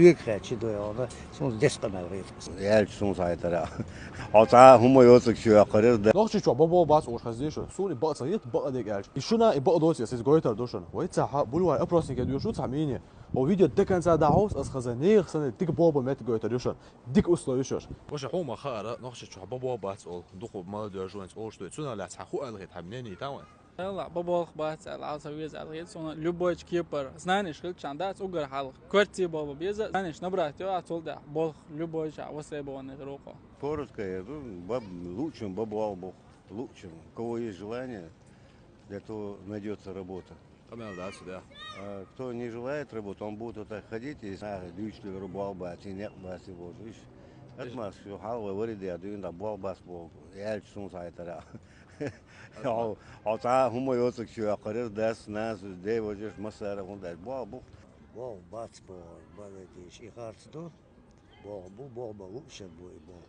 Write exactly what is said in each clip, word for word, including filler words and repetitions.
Соьга хаьттача, дой хьона, сона деза къамаьл гӀерташ. Аьлча сона схьайтара. Хьо цхьа хӀума йоцург чу йоккхур яра да. Нохчийчохь бакъ болх бац олуш хезний шуна? Суна и бакъ ца хета, бакъдерг аьлча. И шуна и бакъ доций ас иза гойтур ду шуна. Вай цхьа бульваре опроснике доьшуш ду цхьа мнение. Хьо видео до конца дӀахьовса, ас хаза нехан санна дика болх бу меттиг гойтур ю шуна. Дика условеш еш. Ваша, хьуна ма хаара, Нохчийчохь бакъ болх бац олу, дукха молодёжь вайна олуш ду. Цунах лаьцна хьан хӀун аьлла хета, хьан мнение там вайн? Аьлла, бакъ болх бац аьлла, хьал ца веза аьлла хета, суна любой кепара знаниеш хилчахьана дац, уггар хьалха квартира болх беза, знаниеш набрать йо, а цул тӀаьхьа болх любой чохь востребованный хир ву-кх. Коротко я, ну, бакъ, лучшим бакъ болх бу, лучшим. У кого есть желание, для того найдётся работа. Къамел дац, да. А кто не желает работать, он будет вот так ходить, и нах дуьйцуш дерг болх бац, и некъ бац, и вот, видишь. Отмазка, хьал вай вари де, дуьйна болх бац боху, аьлча сона схьайтара. Хьо, хьо цхьа хӀума йоцург чу йоккхур яра, дас, нанас, ден вежарий, массара а хӀума дац. Болх бу-кх. Болх бац бохург, бала дийш, и харц ду. Болх бу, болх бан луучун бу и болх.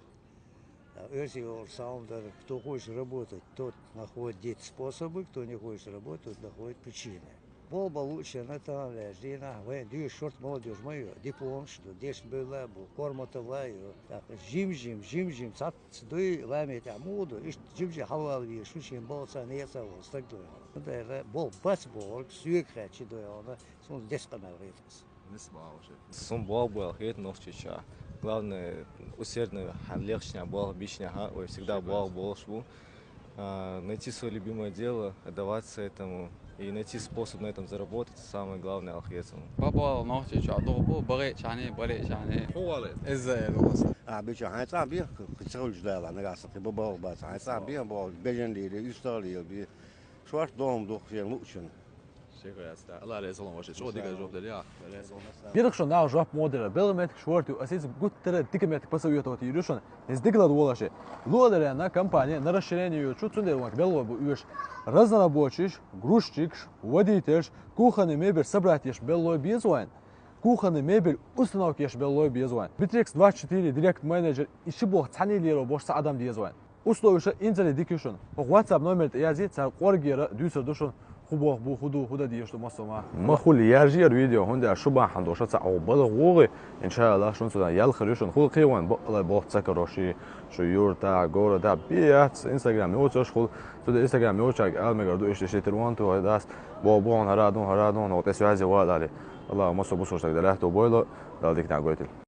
А оьрсийн олуш салам дара: кто хочет работать, тот находит способы, кто не хочет работать, тот находит причины. Болх бан луучунна тахана лаьжа дийнахь, вайн дуьйш шорта молодёжь ма ю, дипломаш ду, дешна бевлла а бу, корматалла а ю. ТӀаккха жим-жим, жим-жим, цхьацца дуй, ламе тӀехь муха ду, иштта жим-жим хьалавала везаш ву, шен балха цхьа неца а волу стаг, дой хьона. ХӀунда аьлча болх бац бохург, соьга хаьттача, дой хьона, сона деза къамаьл гӀерташ. Нисбахьа ваша. Сона болх бу аьлла хета Нохчийчохь. Главное, усердно, хьан лехчанехь болх бичанехь, ой, всегда болх болуш бу. А, найти своё любимое дело, отдаваться этому и найти способ на этом заработать, самое главное аьлла хета сона. Бакъ болх Нохчийчохь дукха бу, бакъ болчарна, бале болчарна. ХӀун вале? Иза эр ву аса. А, бича, хьайн цӀахь бен, кхин ца хуьлуш дала, нагахь санна кхин бакъ болх бац. Хьайн цӀахь бен болх, бежана лелае, уьстагӀ лелабе. Шорта догӀма ду шен луучун. Шеко яц, да. Алла реза хуьлда ваша. Чо дика жоп делла, я. Реза хуьлда. Дерриг шуна наха жоп ма делира, белхан меттигаш шорта ю, ас иза гуттара а дика меттиг посоветовать йийр ю шуна. Иза дика лар волаше. Луалерена компания на расширение йоцуш, цундела вайна белхалой бу оьшуш. Разнорабочийш, грузчикаш, водительш, кухонный мебель собрать еш белхалой беза вайна. Кухонный мебель установка еш белхалой беза вайна. Битрекс двадцать четыре, директ менеджер, и ши болх цхьаьна лело болуш цхьа адам деза вайна. Условеш инзаре дика ю шуна. ХӀокху WhatsApp номер тӀе язъе, цара кӀоргера дуьйцур ду шуна, хӀун болх бу, хӀун ду, хӀун дан дезаш ду массо а. Ма хуьлда, яьржа яра видео, хӀунда аьлча шу бахьана долуш цхьаъ хӀокху балха вогӀий, иншаАллахӀ, шуна цунах ял хир ю шуна. Хуьлда кхин вайна бакъалла болх ца карош, шу юртахь, городахь, бен яц, Instagram йоцуш хуьлда. Цундела Instagram йоцург ала мегар ду, иштта, иштта тера ван тухур дац, боху, боху, хӀара ду, хӀара ду, хӀокху тӀе связи вала али. АллахӀа массо а бусалба стаг де лаьтто бойла, Дала диканехь гойтийла.